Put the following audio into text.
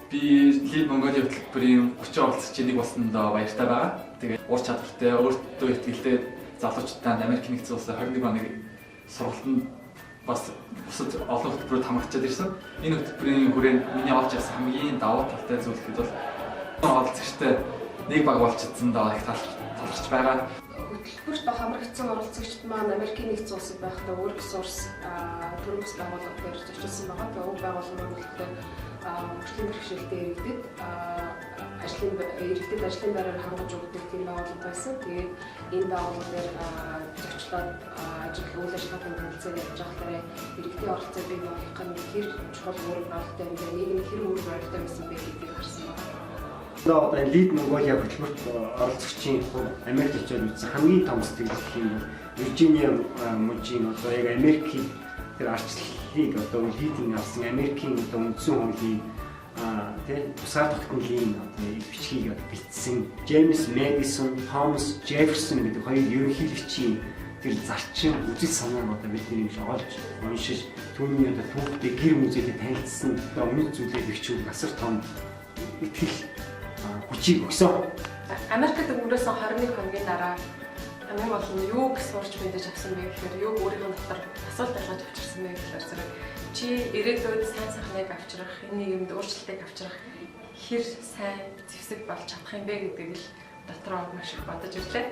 Би Lead Mongolia хөтөлбөрийн 30 оролцогчийн нэг болсондоо баяртай байгаа. Тэгээд ур чадвартай, өөртөө итгэлтэй залуучуудаа Америк нэгдсэн улсад 21 хоног сургалтанд бас бусад олон хөтөлбөрөд хамрагдчаад ирсэн. Энэ хөтөлбөрийн хүрээнд миний олж авсан хамгийн давуу талтай зүйл гэхэд бол оролцогчтой нэг баг болж чадсандаа их талархаж байгаа. Хөтөлбөрт хамрагдсан оролцогчид маань Америкийн нэгдсэн улсад байхдаа Worksource төрийн бас байгууллага дээр зочилсан байгаа. Тэгээ уг байгууллага маань болохоор хөгжлийн бэрхшээлтэй иргэдэд ажлын байраар хангаж өгдөг тийм байгууллага байсан. Тэгээд энэ байгууллага дээр зочлоод ажил үйл ажиллагааны танилцаа явж байхлаараа иргэдийн оролцоо бий болгох нь хэр чухал үүрэг оролттой юм бэ? Нийгэмд хэр үүрэг оролттой байсан бэ гэдгийг харсан байна. Одоо Lead Mongolia хөтөлбөрт оролцогчийн хувьд Америкт очиод үзсэн хамгийн том сэтгэл гэх юм бол Виржиниа мужийн одоо яг Америкийн тэр ардчлалыг одоо lead-ийг авсан Америкийн одоо үндсэн хуулийн, тий, тусгаар тогтнолын одоо бичгийг одоо бичсэн Джеймс Мэдисон, Томас Джефферсон гэдэг хоёр ерөнхийлөгчийн тэр зарчим, үзэл санааг одоо бид нэг олж уншиж, түүний одоо түүхтэй, гэр музейтэй танилцсан одоо үнэт зүйлээ бэхжүүл асар том итгэл хүчийг өгсөн. Америкт өнгөрөөсөн 21 хоногийн дараа хамгийн гол нь юуг сурч мэдэж авсан бэ гэхээр, юуг өөрийнхөө дотор асуулт болгож авчирсан бэ гэхээр зэрэг чи ирээдүйд сайн сайхныг авчрах, энэ нийгэмд өөрчлөлтийг авчрах хэр сайн зэвсэг болж чадах юм бэ гэдгийг л дотроо маш их бодож ирлээ.